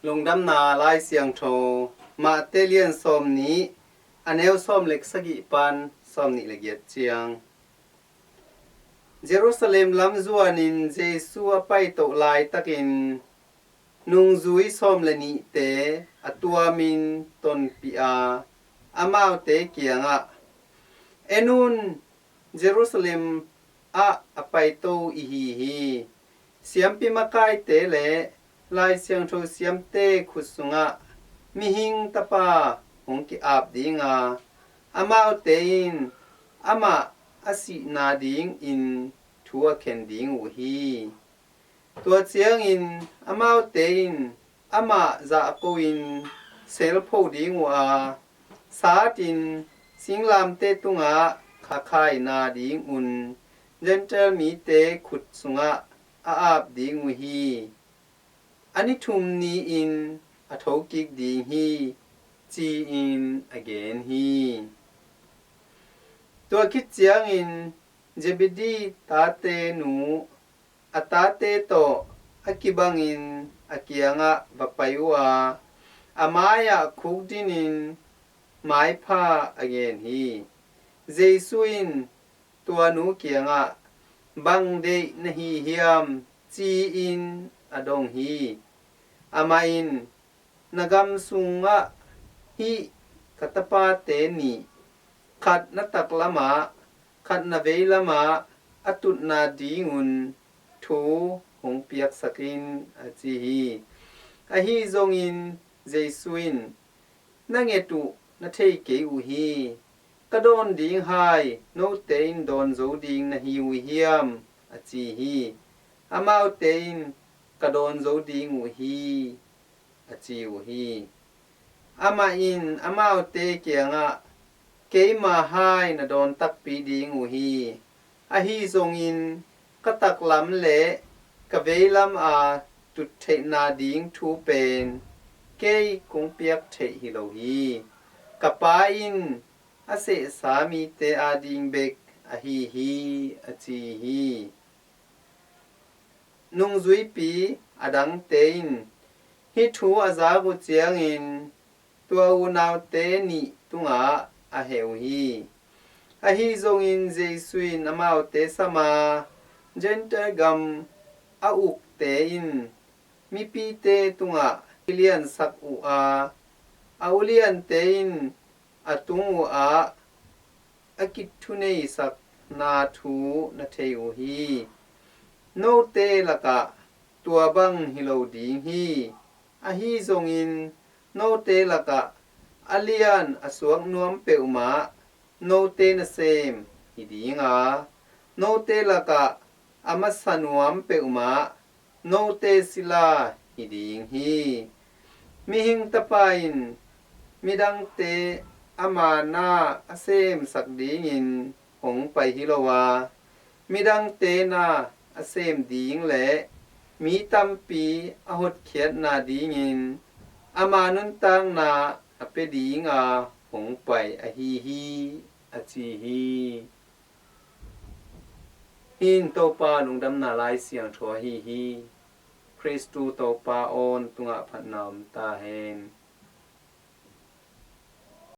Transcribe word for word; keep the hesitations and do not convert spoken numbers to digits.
Lungdamna Lai Siangtho, Mate lian sawm nih, a neu sawm le sagih pan sawm nih le giat ciang. Jerusalem lam zuanin Jesu a paitoh laitakin nungzui sawm le nihte a tuamin tonpih a, amaute kiangah, "En un, Jerusalem ah a paito i hi hi. Siampi makaite le Lai Siangtho siamte khut sungah Mihing Tapa hong ki-ap ding a, amaute in amah a sihna dingin thu a khen ding uh hi. Tua ciangin amaute in amah zahko-in selpho ding uh a, satin singlamteh tungah khakhaina dingun Gentile mite khut sungah a ap ding uh hi. A ni thum ni-in a thokik ding hi," ci-in a gen hi. Tua khit ciangin Zebedi tate nu a tate tawh a kibangin a kiangah va pai uh a, a mai-ah khukdinin maipha a gen hi. Jesu in tua nu kiangah, "Bang deih na hi hiam?" ci-in a dong hi. Amah in, "Na gam sungah hih ka tapate nih, khat na taklamah, khat na veilamah a tutna dingun thu hong piaksak in," a ci hi. Ahi zongin Jesu in, "Na nget uh na thei kei uh hi. Ka dawn ding hai note in dawn zo ding na hi uh hiam?" a ci hi. Amaute in, "Ka dawn zo ding uh hi," a ci uh hi. Amah in amaute kiangah, "Keima hai na dawn takpi ding uh hi. Ahi zongin ka taklam le ka veilam a tut theihna ding thu pen kei kong piak theih hi lo hi. Ka Pa in a sehsa mite ading bek ahi hi," a ci hi. Nungzuipi a dangte in hih thu a zak uh ciangin tua unaute nih tungah a heh uh hi. Ahi zongin Jesu in amaute sam a, Gentile gam a ukte in mipite tungah kiliansak uh a, a uliante in a tung uh ah a kithuneisakna thu na thei uh hi. Note lakah tua bang hi lo ding hi. Ahi zongin note lakah a lian a suak nuam peuhmah note nasem hi ding a, note lakah a masa nuam peuhmah note sila hi ding hi. Mihing Tapa in midangte ama na a semsak dingin hong pai hi lo a, midangte na a sem ding le mi tampi a hotkhiatna dingin ama nuntakna a pia dinga hong pai ahi hi, a ci hi. Hih in Topa Lungdamna Lai Siangtho ahi hi. Khristu Topa aw na tungah phatna om ta hen.